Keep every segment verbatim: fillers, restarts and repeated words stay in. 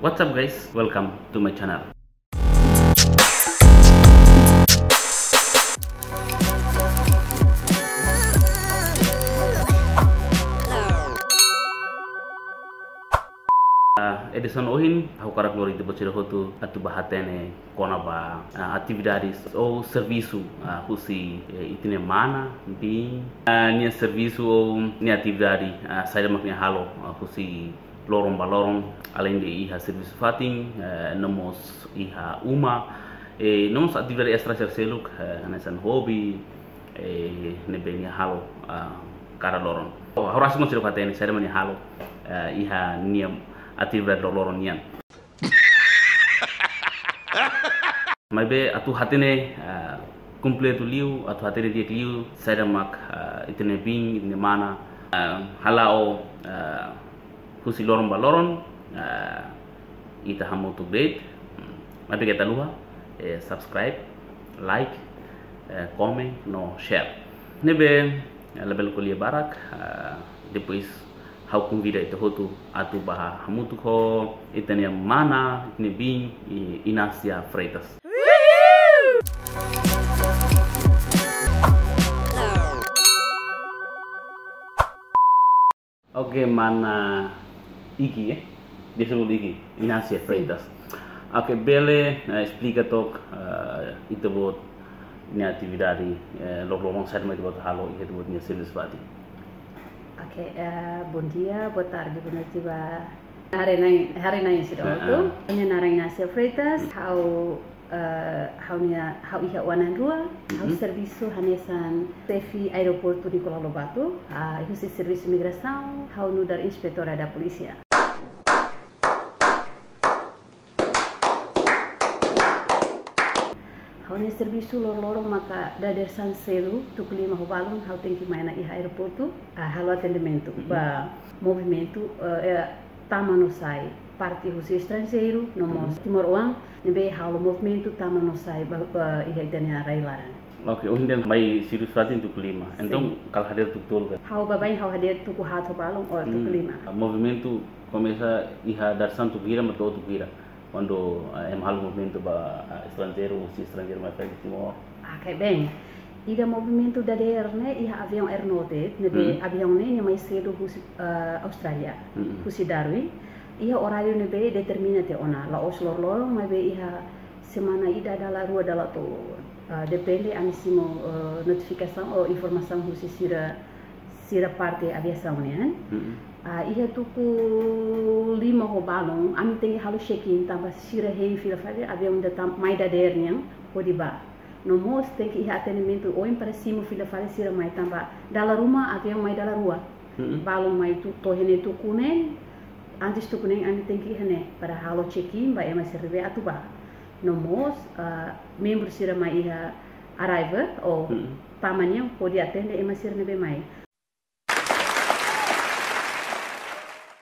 What's up guys, welcome to my channel. Ah, edisaun ohin, ha'u hakarak lori ita-boot sira hotu atu bá hatene kona-ba, ah, atividades ou servisu, ah, husi, eh, ita-nia mana, biin, ah, nia servisu ou nia atividade, ah, saida mak nia halo, ah, husi loron ba loron, aleinde iha servisu fatin, eh, no mós iha uma, eh, no mós atividade estra sira seluk, eh, hanesan hobi, eh, ne'ebé nia halo, ah, kada loron. Oh, ha'u rasik mós seidauk hatene saida mak nia halo, eh, iha nia atividade loroloron nian. Maibé atu hatene, eh, kompletu liu, atu hatene di'ak liu, saida mak, eh, ita-nia biin, ita-nia mana, eh, hala'o, eh, husi loron ba loron, eh, ita hamutuk de'it. Hmm. Maibé keta haluha, eh, subscribe, like, eh, comment, no share. Ne'ebé, eh, labele ko'alia barak, eh, depois ha'u konvida ita hotu atu bá hamutuk ho ita-nia mana, ita-nia biin, i-, Inácia Freitas. Oke, mana Iki, eh? Biasa bolu Iki, Inácia Freitas. Oke, bele, eh, esplika took, eh, ita-boot nia atividade, eh, loroloron saida mak ita-boot halo, iha ita-boot nia servisu fatin. Oke, eh, bom dia, boa tarde, boa noite ba haree-na'in, haree-na'in sira hotu. Ah, ah. Ha'u-nia naran Inácia Freitas, ha'u eh, ha'u-nia, ha'u iha oan na'in-rua, ha'u servisu hanesan xefe aeroportu Nicolau Lobato, ah, husi servisu migrasaun, ha'u nu'udar inspetora da polísia. Ha'u-nia servisu loroloron maka dadeer-saan sedu, tuku lima ho balun, ha'u tenke mai ona iha aeroportu, ah, halo atendimentu ba movimentu, eh, eh, tama no sai, parte husi estranjeiru, no mós timoroan, ne'ebé halo movimentu tama no sai ba, ba iha ita-nia rai-laran. Oke, ohin dehan mai servisu fatin tuku lima. Entaun, kala hadeer tuku tolu ka? Ha'u baibain ha'u hadeer tuku haat ho balun, ou tuku lima. Ah, movimentu komesa iha dadeer-saan tuku hira, mai to'o tuku hira? Kuandu, eh, ema halo movimentu ba, eh, estranjeiru, husi estranjeiru mai fali Timor. Ah, oke, bem. Ida movimentu dadeer ne'e iha aviaun Air North, ne'ebé aviaun ne'e nia mai sedu husi, eh, Austrália, husi Darwin. Iha oráriu ne'ebé determina tiha ona, la'ós loroloron, maibé iha semana ida dala rua dala tolu. Eh, depende ami simu, eh, notifikasaun ou informasaun husi sira, sira parte aviasaun nian. Ah, iha tuku lima ho balun, ami tenke halo check-in tanba sira hein fila fali aviaun ida tan mai dadeer nian hodi bá. No mós tenke iha atendimentu oin para simu fila fali sira mai tanba dala ruma aviaun mai dala rua. Balun mai tu, to'o iha ne'e tuku neen, antes tuku neen ami tenke iha ne'e para halo check-in ba ema sira ne'ebé atu bá. No mós, ah, membru sira mai iha arrival ou tama nian hodi atende ema sira ne'ebé mai.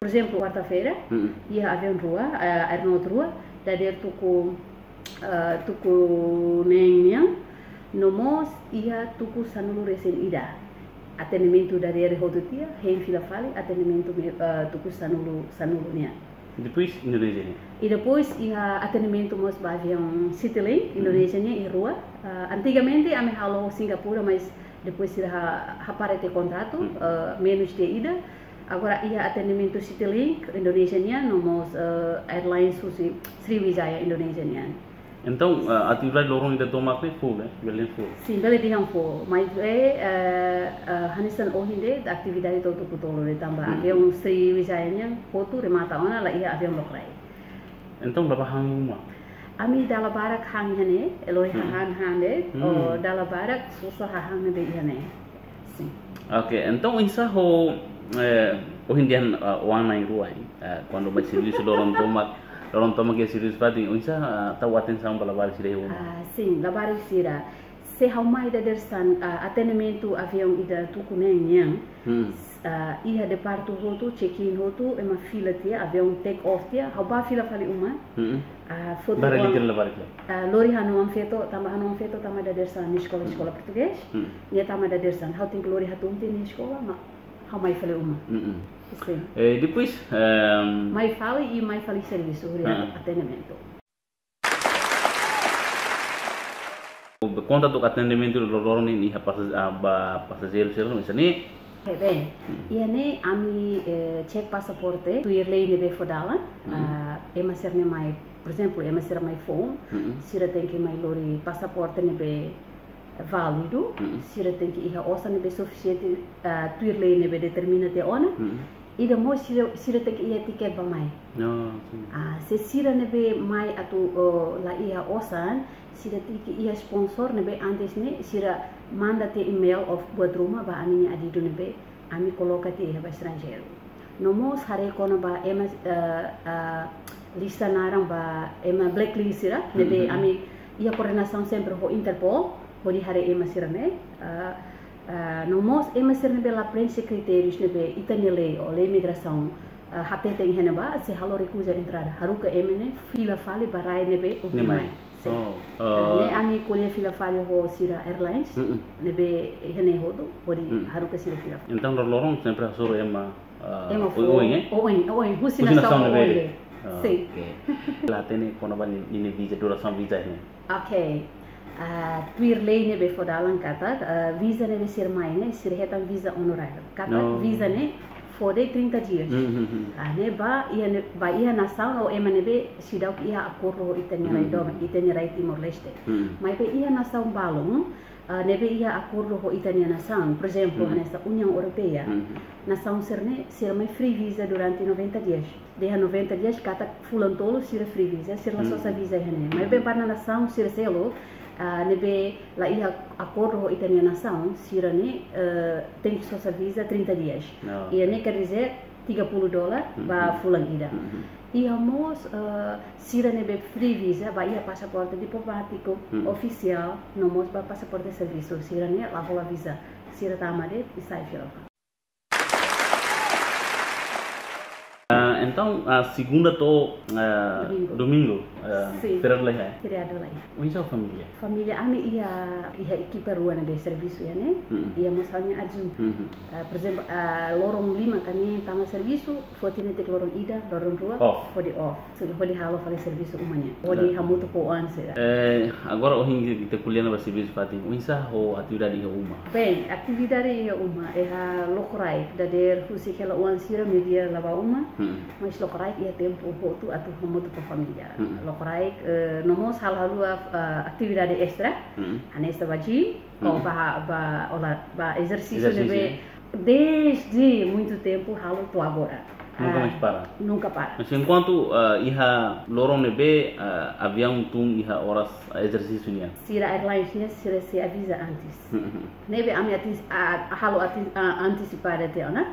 Por ezemplu, kuarta-feira, iha aviaun rua, eh, Air North rua, dadeer tuku, eh, tuku neen nian, no mós iha tuku sanulu-resin-ida. Atendimentu dadeer hotu tiha, hein fila fali, atendimentu me-, eh, tuku sanulu, sanulu nian. Depois Indonézia nian? I depois iha atendimentu mós ba aviaun Citilink, Indonézia nian iha rua. Eh, antigamente ami halo Singapura, mas depois sira ha-, hapara tiha kontratu, eh, menus tiha ida. Agora iha atendimentu Citilink, Indonézia nian, no mós, eh, airlines husi Sriwijaya, Indonézia nian. Entaun, eh, atividade loron ida tomak ne'e full, eh? Bele dehan full? Sin, bele dehan full. Maibé, eh, eh, hanesan ohin de'it, atividade to'o tuku tolu de'it tanba aviaun Sriwijaya nian hotu remata ona, la iha aviaun lokraik. Entaun, la bá han uma? Ami dala barak han iha ne'e, lori hahán han de'it, ou dala barak susar hahán ne'ebé iha ne'e. Sin. Oke, entaun oinsá ho, eh, ohin dehan, eh, oan na'in-rua, eh, kuandu mai servisu loron tomak, loron tomak iha servisu fatin, oinsá, eh, tau atensaun ba labarik sira iha uma? Ah, sin, labarik sira. Se ha'u mai dadeer-saan, ah, atendimentu aviaun ida tuku neen nian, ah, iha departu hotu, check-in hotu, ema fila tiha, aviaun take off tiha, ha'u bá fila fali uma. Ah, foto. Bá realiza labarik la? Ah, lori ha'u-nia oan-feto, tanba ha'u-nia oan-feto tama dadeer-saan nia eskola, eskola portugés. Nia tama dadeer-saan, ha'u tenke lori hatún tiha nia eskola, mak ha'u mai fali uma. Sin. Eh, depois, ehm, mai fali i mai fali servisu, hodi atendimentu. Konta tok atendimentu loroloron nian iha pasa-, ah, ba pasajeiru sira, misalnya. Bem, iha ne'e ami, eh, cek pasaporte, tuir lei ne'ebé fó dalan, ah, ema sira ne'e mai, por ezemplu, ema sira mai foun, sira tenke mai lori pasaporte ne'ebé válidu, sira tenke iha osan ne'ebé sufisiente, ah, tuir lei ne'ebé determina tiha ona. Ida mós sira, sira tenke iha tiket ba mai. Ah, se sira ne'ebé mai atu, oh, la iha osan, sira tenke iha sponsor ne'ebé antes ne'e sira manda tiha email of buat ruma ba ami-nia adidu ne'ebé ami koloka tiha iha ba estranjeiru. No mós haree kona-ba ema, eh, eh, lista naran ba ema blacklist sira, ne'ebé ami iha koordenasaun sempre ho Interpol, hodi haree ema sira ne'e, eh, eh, no mós ema sira ne'ebé la prenxe kritériu ne'ebé ita-nia lei ou lei migrasaun, eh, hateten iha ne'ebá, sei halo rekuza entrada. Haruka ema ne'e fila fali ba rai ne'ebé nia mai. Sin. Oh, ne'e ami ko'alia fila fali ho sira airlines, ne'ebé iha ne'e hotu, hodi haruka sira fila fali. Entaun, loroloron sempre hasoru ema, ah, ema foun, oioin, eh? Oioin, oioin, husi nasaun ne'ebé de'it. Sin. Oke. La hatene kona-ba ninia, ninia visa, durasaun visa ne'e. Oke. Ah, tuir lei ne'ebé fó dalan katak, ah, visa ne'ebé sira mai ne'e, sira hetan visa honoráriu. Katak visa ne'e fó de'it trinta dias. Ah, ne'e ba iha ne'e, ba iha nasaun ou ema ne'ebé seidauk iha akordu ho ita-nia rai doben, ita-nia rai Timor-Leste. Maibé iha nasaun balun, ah, ne'ebé iha akordu ho ita-nia nasaun, por ezemplu, hanesan Uniaun Europeia, nasaun sira ne'e, sira mai free visa durante noventa dias. Dehan noventa dias katak fulan tolu sira free visa, sira la sosa visa iha ne'e. Maibé ba nasaun sira seluk, ah, ne'ebé la iha akordu ho ita-nia nasaun, sira ne'e, eh, tenke sosa visa trinta dias. Ah, oke. Iha ne'e quer dizer tiga puluh dolar ba fulan ida. Iha mós, eh, sira ne'ebé free visa ba iha pasaporte diplomátiku ofisiál, no mós ba pasaporte servisu, sira ne'e la hola visa. Sira tama de'it i sai fila fali. Ah, entaun, ah, segunda to'o, ah, domingu, ah, feriadu la iha, eh? Feriadu la iha. Oinsá família? Família ami iha, iha ekipa rua ne'ebé servisu iha ne'e, iha mós ha'u-nia aju. Ah, por ezemplu, ah, loron lima ami tama servisu, foti netik loron ida, loron rua, hodi off. Sin, hodi halo fali servisu uma nian. Hodi hamutuk ho oan sira. Eh, agora ohin ita ko'alia ona ba servisu fatin, oinsá ho atividade iha uma? Bem, atividade iha uma, iha lokraik, dadeer husik hela oan sira meiudia la ba uma, mas lokraik iha tempu hotu atu hamutuk ho família. Lokraik, eh, no mós halo haluha, eh, atividade estra, hanesan ba gym, ou ba, ba, ola, ba ezersísiu ne'ebé dezde muitu tempu halo to'o agora. Nunka mais para? Nunka para. Mas enkuantu, ah, iha loron ne'ebé, ah, aviaun tun iha oras, ah, ezersísiu nian, sira airlines nian, sira sei aviza antes. Ne'ebé ami antis-, ah, halo antis-, ah, antisipa tiha ona.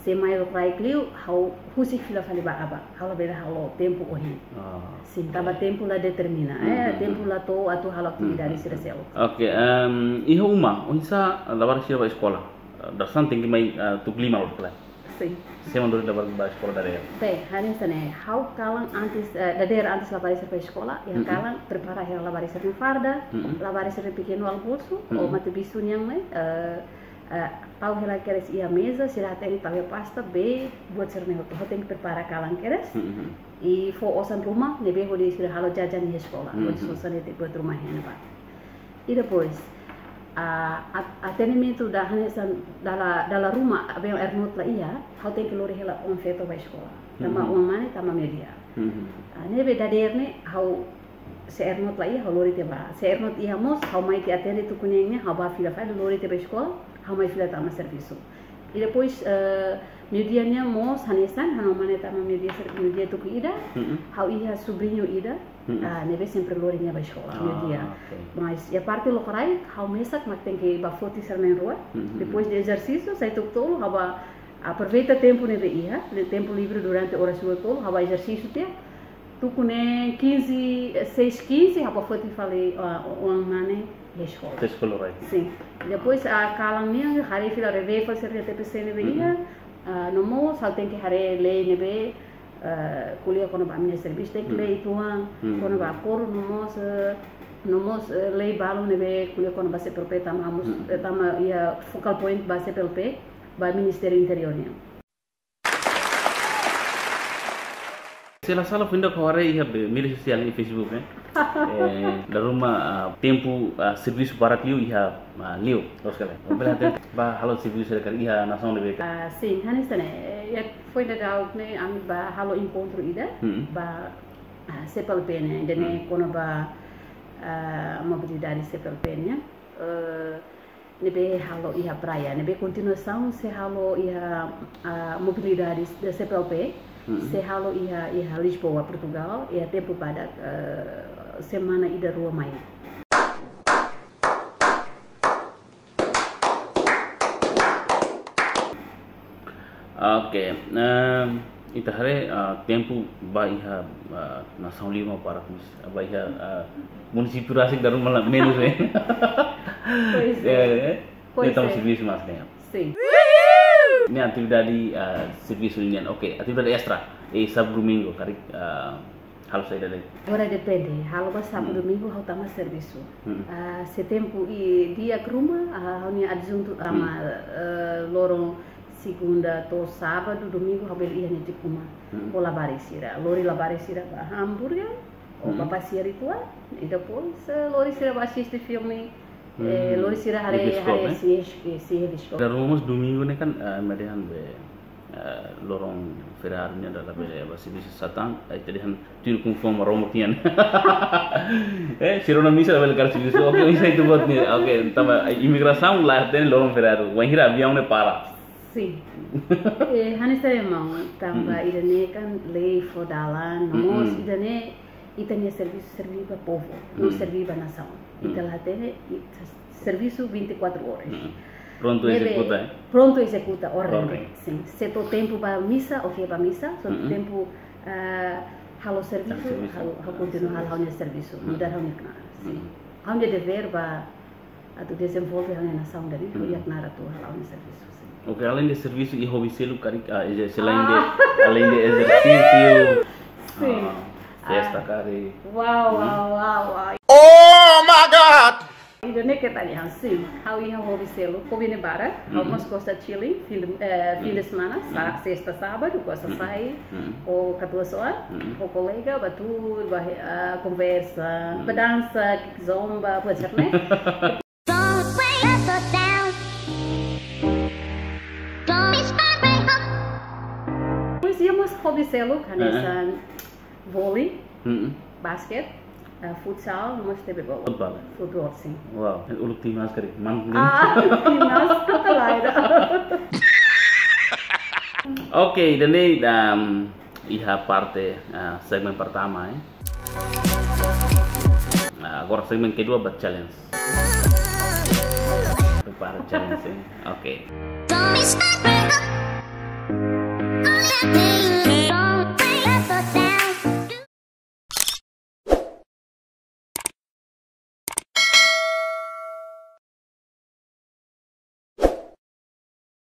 Se mai lokraik liu, ha'u husik fila fali ba aban. Ha'u labele halo tempu ohin. Ah, sin, tanba tempu la determina, eh, tempu la to'o atu halo atividade sira seluk. Oke, em, iha uma, oinsá labarik sira ba eskola? Dadeer-saan tenke mai, ah, tuku lima loos lai. Sin. Sé mak lori labarik ba eskola dadeer? Bem, hanesan ne'e, ha'u kalan antes, eh, dadeer antes labarik sira ba eskola, iha kalan prepara hela labarik sira-nia farda, labarik sira-nia pekenu almosu, ou matabixu nian ne'e, eh, eh, tau hela kedas iha meza, sira hatene tau iha pasta, bee, buat sira-ne'e hotu. Ha'u tenke prepara kalan kedas. I fó osan ruma, ne'ebé hodi sira halo jaján iha eskola, hodi sosa netik buat ruma iha ne'ebá. I depois, ah, at-, atendimentu ida hanesan dala, dala ruma, aviaun airnaut la iha, ha'u tenke lori hela oan-feto ba eskola. Tanba oan-mane tama meiudia. Ah, ne'ebé dadeer ne'e, ha'u se airnaut la iha, ha'u lori tiha ba. Se airnaut iha mós, ha'u mai tiha atende tuku neen nian, ha'u bá fila fali, lori tiha ba eskola, ha'u mai fila tama servisu. I depois, eh, meiudia nian mós hanesan, ha'u-nia oan-mane tama meiudia ser-, meiudia tuku ida, ha'u iha subriñu ida, ah, ne'ebé sempre lori nia ba eskola, meiudia. Oke. Mas iha parte lokraik, ha'u mesak mak tenke bá foti sira na'in-rua. Depois de ezersísiu, sai tuku tolu, ha'u bá aproveita tempu ne'ebé iha, tempu livre durante oras rua tolu, ha'u bá ezersísiu tiha. Tuku neen quinze, seis quinze, ha'u bá foti fali, ah, oan-mane iha eskola. Iha eskola, right. Sin. Depois, ah, kalan nian, haree fila revee fali sira-nia T P C ne'ebé iha, ah, no mós ha'u tenke haree lei ne'ebé, ah, ko'alia kona-ba ami-nia servisu, tenke lee uitoan, kona-ba akordu no mós, eh, no mós, eh, lei balun ne'ebé ko'alia kona-ba C P L P tama mós, eh, tama iha focal point ba C P L P, ba Ministériu Interiór nian. Se la sala, foin ida ha'u haree iha be mídia sosiál, iha Facebook, eh. Eh, dala ruma, ah, tempu, ah, servisu barak liu iha, ah, liu, loos ka lae. Bele hateten ba halo servisu sira karik iha nasaun ne'ebé? Ah, sin, hanesan ne'e, eh, iha foin daudauk ne'e ami bá halo enkontru ida, Hmm. ba, ah, C P L P ne'e, ida ne'e Hmm. kona-ba, ah, mobilidade C P L P nian. Eh, ne'ebé halo iha Praia, ne'ebé kontinuasaun sei halo iha, ah, mobilidade C P L P, Hmm. sei halo iha, iha Lisboa, Portugal, iha tempu badak, eh, semana ida rua mai. Oke, ehm, ita haree, ah, tempu ba iha, ah, nasaun liu mak barak, mas ba iha, ah, munisípiu rasik dala ruma la menus, eh. Pois é. Eh, eh. Pois Ne'e tau é. Servisu mas ne'e. Sin. Ne'e atividade, ah, servisu nian. Oke, atividade estra. Eh, sábadu domingu, karik, ah, halo saida de'it? Agora depende, halo ba sábadu Hmm. domingu ha'u tama servisu. Hmm. Ah, se tempu iha di'ak ruma, ah, ha'u-nia adjuntu tama, Hmm. eh, loron segunda to'o sábadu, domingu ha'u bele iha netik uma. Hmm. Ho labarik sira, lori labarik sira ba hambúrguer, ou Hmm. ba pasiar rituál, e depois, eh, lori sira ba asiste filme, eh, Hmm. lori sira Iha haree, bioskop, haree eh? si, si, si bioskop. Dala ruma mós domingu ne'e kan, eh, ema dehan be, eh, loron feriadu nian, labele ba servisu satán, eh, ita dehan tuir kungfong Maromak nian. Eh, sira rona misa labele kaer servisu, oke, misa ita buat ne'e, oke, tanba imigrasaun la hatene loron feriadu, wainhira aviaun ne'e para. Sin. Eh, hanesan ne'e maun, tanba Mm-mm. ida-ne'e kan lei fó dalan, Mm-mm. mós ida-ne'e ita-nia servisu serví ba povu, no Mm. serví ba nasaun. Mm. Ita la hatene, ita servisu vinte e quatro horas. Mm. Prontu Ne'ebé ezekuta, eh? Prontu ezekuta orden. Orden. Sin. Se to'o tempu ba misa, oke ba misa. Se to'o Mm-mm. tempu, ah, halo servisu, Halo servisu. halo, halo kontinua halo ha'u-nia servisu. Mm. Nu'udar ha'u-nia knaar. Sin. Mm. Ha'u-nia devér ba atu dezenvolve ha'u-nia nasaun ida-ne'e, ha'u Mm. iha knaar atu halo ha'u-nia servisu. Sin. Oke, além de servisu, iha hobi seluk karik, ah, iha selain de, Ah. além de ezersísiu, Sin. ah, festa Ah. karik. Wow, Hmm. wow, wow, wow. Oh my God! Ida-ne'e ke tadi ha'u sin. Ha'u iha hobi seluk, hobi ne'e barak. Ha'u Hmm. mós gosta chilling, fim de, eh, fim de Hmm. semana, sa-, Hmm. sesta, sábadu, gosta Hmm. sai, Hmm. ho katuas-oan, Hmm. ho kolega, ba tuur, ba, eh, konversa, Hmm. ba dansa, kizomba, buat sira-ne'e. Depois iha mós hobi seluk, Heeh. hanesan voli, Mm-mm. basket, eh, futsal, no mós tebe bola. Futeból. Futeból, sin. Wow, uluk timnas karik, man. Ah, timnas, kata lain. Oke, ida-ne'e, um, iha parte, ah, segmen pertama, eh. Nah, agora segmen kedua ba challenge. Prepara challenge, eh. Oke.